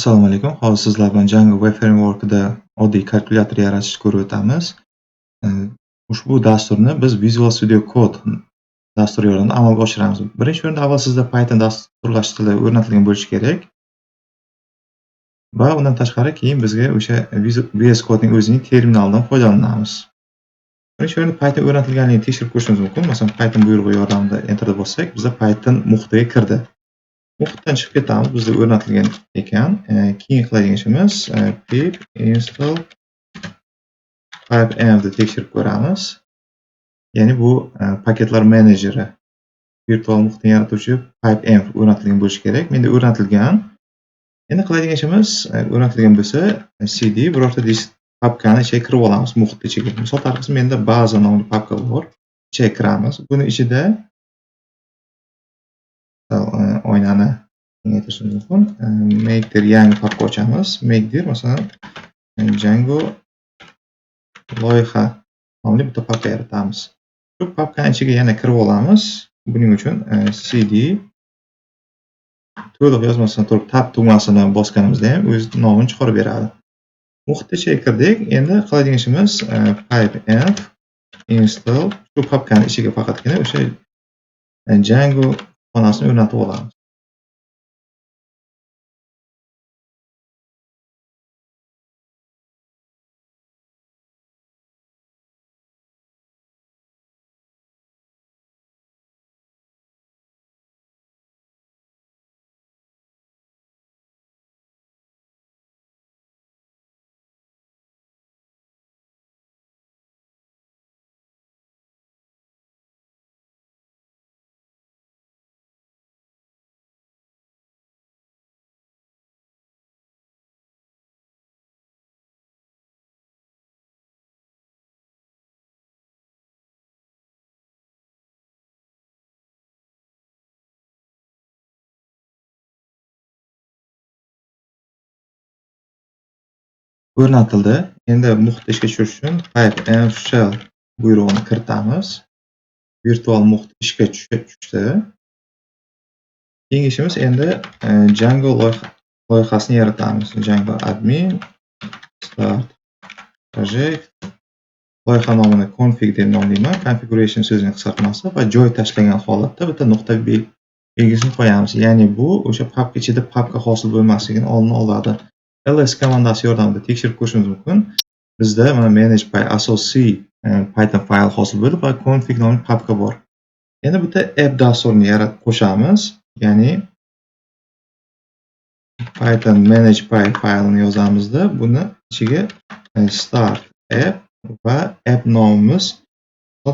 Assalomu alaykum. Hozir sizlar bilan Django Web Framework'ida oddiy kalkulyator yaratishni ko'rib o'tamiz. Ushbu dasturni biz Visual Studio Code dasturi yordamida amalga oshiramiz. Birinchi o'rinda avval sizda Python dasturlash tili o'rnatilgan bo'lishi kerak. Va undan tashqari keyin bizga o'sha VS Code'ning o'zining terminalidan foydalanamiz. Birinchi o'rinda Python o'rnatilganligini tekshirib ko'rishimiz mumkin. Masalan, Python buyrug'i yordamida enterda bossak, bizda Python muhitiga kirdi. Muhitdan chiqib ketamiz, bizda o'rnatilgan ekan. Keyin qiladigan ishimiz pip install pipenv deb tekshirib ko'ramiz. Ya'ni bu paketlar menejeri, virtual muhitni yaratuvchi pipenv o'rnatilgan bo'lishi kerak. Menda o'rnatilgan. Endi qiladigan ishimiz o'rnatilgan bo'lsa cd birorta disk papkani ichiga kirib olamiz, muhit ichiga. Misol tariqasida menda baza nomli papka bor. Ichiga kiramiz. Buni ichida oynani kengaytirishimiz mumkin. Make dir yangi papka ochamiz. Make dir masalan Django loyiha nomli bitta papka yaratamiz. Shu papkani ichiga yana kirib olamiz. Buning uchun cd to'liq yozmasdan turib tab tugmasini bosganimizda ham o'z nomini chiqarib beradi. Muhit ichiga kirdik. Endi qiladigan ishimiz pipenv install shu papkani ichiga faqatgina o'sha Django xonasini o'rnatib olamiz. O'rnatildi. Endi muhit ishga tushirish uchun pipenv shell buyrug'ini kiritamiz. Virtual muhit ishga tushdi. Keyingi ishimiz endi Django loyihasini yaratamiz. Django admin start project loyiha nomini config deb nomlayman. Configuration so'zining qisqartmasi va joy tashlagan holatda bitta nuqta belgisini qo'yamiz. Ya'ni bu o'sha papka ichida papka hosil bo'lmasligini oldini oladi. Ls komandasi yordamida tekshirib ko'rishimiz mumkin. Bizda mana manage.py asosiy Python fayl hosil bo'ldi va config nomli papka bor. Endi bitta app dasturini yaratib qo'shamiz. Ya'ni Python manage.py faylini yozamizda, buni ichiga start app va app nomimiz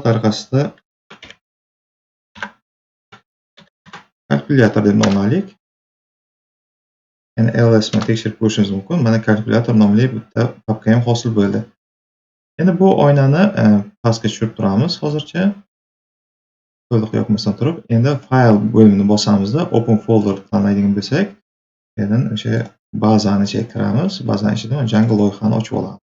tariqasida kalkulyator deb nomlaylik. Ya'ni ls bilan tekshirib ko'rishimiz mumkin. Mana kalkulyator nomli bitta papka ham hosil bo'ldi. Endi bu oynani pastga tushirib turamiz hozircha. To'liq yopmasdan turib, endi fayl bo'limini bosamizda open folder tanlaydigan bo'lsak, endi o'sha bazani ichiga kiramiz. Bazani ichidan Django loyihani ochib olamiz.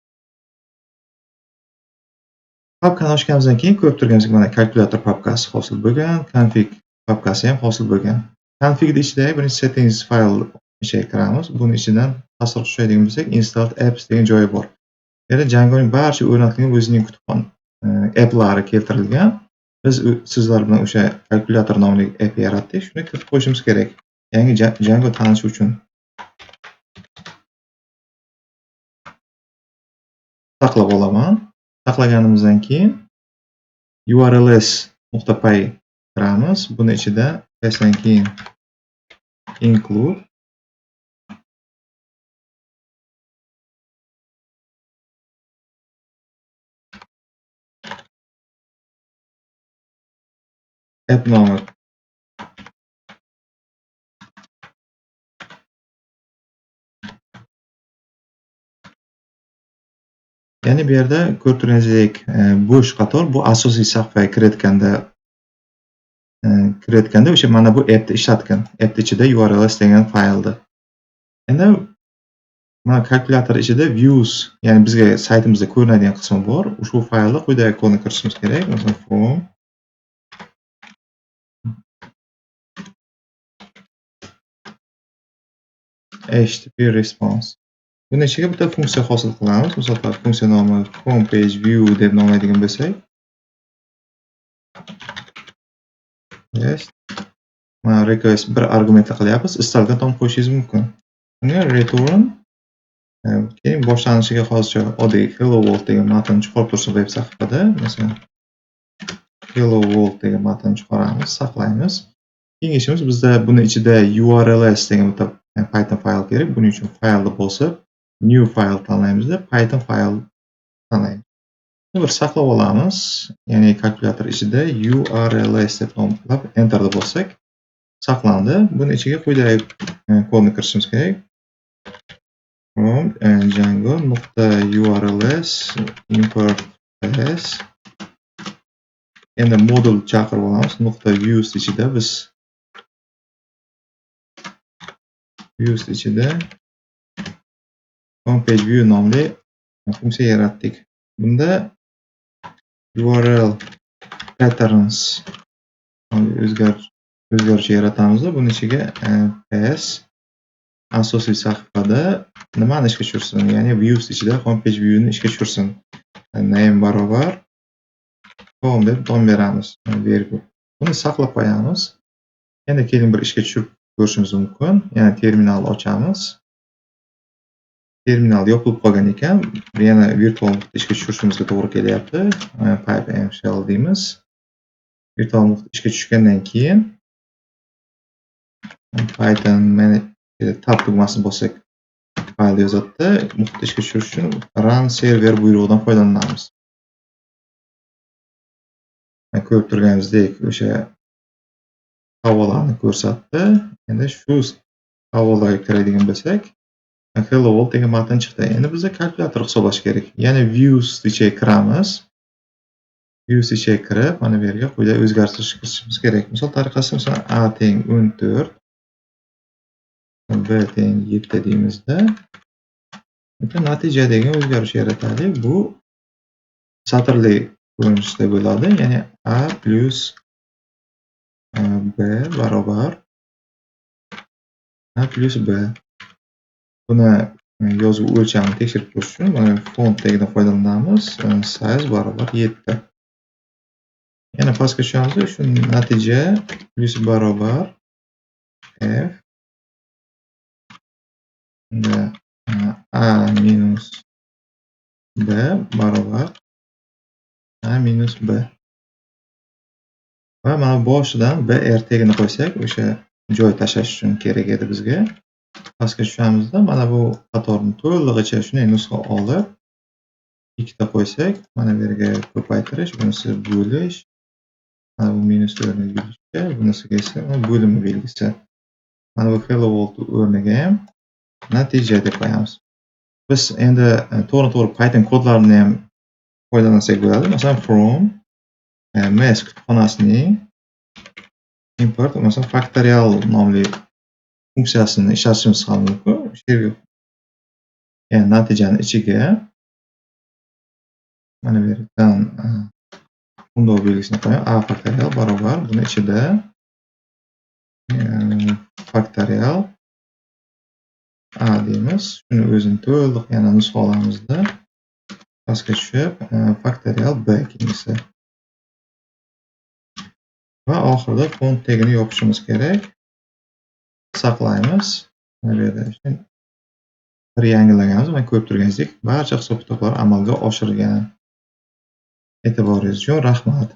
Papkani ochganimizdan keyin ko'rib turganingizdek mana kalkulyator papkasi hosil bo'lgan, config papkasi ham hosil bo'lgan. Configni ichidagi birinchi settings fayl ichiga kiramiz. Buni ichidan pastroq tushadigan bo'lsak, install apps degan joyi bor. Bu yerda Djangoning barcha o'rnatilgan o'zining kutubxona applari keltirilgan. Biz sizlar bilan o'sha kalkulyator nomli app yaratdik. Shuni kiritib qo'yishimiz kerak. Yangi Django tanishi uchun. Saqlab olaman. Saqlaganimizdan keyin urls.py kiramiz. Buni ichida pastdan keyin include app nomi ya'ni bu yerda ko'rib turganingizdek bo'sh qator bu asosiy sahifaga kirayotganda o'sha mana bu appni ishlatgan. App ichida urls degan faylni. Endi mana kalkulyator ichida views, ya'ni bizga saytimizda ko'rinadigan qismi bor. Ushbu faylni quyidagi kodni kiritishimiz kerak. Masalan, from HTTP response. Buni ichiga bitta funksiya hosil qilamiz. Misol funksiya nomi homepage view deb nomlaydigan bo'lsak. Yes. Mana request bir argumentli qilyapmiz. Istalgan tom qo'yishingiz mumkin. Unga return, keyin boshlanishiga hozircha oddiy hello world degan matn chiqarib tursin web sahifada. Masalan, hello world degan matn chiqaramiz, saqlaymiz. Keyingi ishimiz bizda buni ichida URLs degan bitta Python fayl kerak. Buning uchun faylni bosib, new file tanlaymizda, Python fayl tanlaymiz. Bir saqlab olamiz. Ya'ni kalkulyator ichida URLs deb nomlab enterni bossak, saqlandi. Buni ichiga quyidagi kodni kiritishimiz kerak. From Django nuqta URLs import ps. Endi modul chaqirib olamiz. Nuqta views ichida biz views ichida homepage view nomli funksiya yaratdik. Bunda URL patterns o'zgaruvchi yaratamiz. Buni ichiga ps asosiy sahifada nimani ishga tushirsin, ya'ni views ichida homepage viewni ishga tushirsin. Name barobar home deb nom beramiz. Buni saqlab qo'yamiz. Endi keling bir ishga tushirib ko'rishimiz mumkin. Yana terminalni ochamiz. Terminal yopilib qolgan ekan. Yana virtual muhitda ishga tushirishimizga to'g'ri kelyapti. Pipe shell deymiz. Virtual muhit ishga tushgandan keyin Python tab tugmasini bossak fayl yozadida. Muhitda ishga tushirish uchun run server buyrug'idan foydalanamiz. Ko'rib turganimizdek o'sha havolani ko'rsatdi. Endi shu havolaga kiradigan bo'lsak, hello world degan matn chiqdi. Endi bizga kalkulyator hisoblash kerak. Ya'ni views ichiga kiramiz. Views ichiga kirib, mana bu yerga quyida o'zgartirish kiritishimiz kerak. Misol tariqasida, masalan, a teng 14, b teng 7 deymizda. Bitta natija degan o'zgarish yarataylik. Bu satrli ko'rinishda bo'ladi. Ya'ni a plyus b barobar a plyus b. Buni yozuv o'lchamini tekshirib ko'rish uchun mana font tagidan foydalanamiz. Size barobar 7. Yana pastga tushamiz. Shu natija plyus barobar f unda a minus b barobar a minus b. Va mana boshidan br tagini qo'ysak, o'sha joy tashlash uchun kerak edi bizga. Pastga tushamizda mana bu qatorni to'lig'icha shunday nusxa olib ikkita qo'ysak, mana bu yerga ko'paytirish, bunisi bo'lish, mana bu minus o'rniga yuzcha, bunisiga esa bo'lim belgisi. Mana bu hello world o'rniga ham natija deb qo'yamiz. Biz endi to'g'ri-to'g'ri Python kodlarini ham foydalansak bo'ladi. Masalan, from math kutubxonasining import, masalan, factorial nomli funksiyasini ishlatishimiz ham mumkin. O'sha yerga, ya'ni natijani ichiga mana bu yerdan undov belgisini qo'yib, a faktorial barobar buni ichida faktorial a deymiz. Shuni o'zini to'liq yana nusxa olamizda pastga tushib faktorial b keyingisi. Va oxirida font tagini yopishimiz kerak. Saqlaymiz. Mana bu yerda bir yangilaganmiz. Mana ko'rib turganingizdek, barcha hisob-kitoblar amalga oshirilgan. E'tiboringiz uchun rahmat.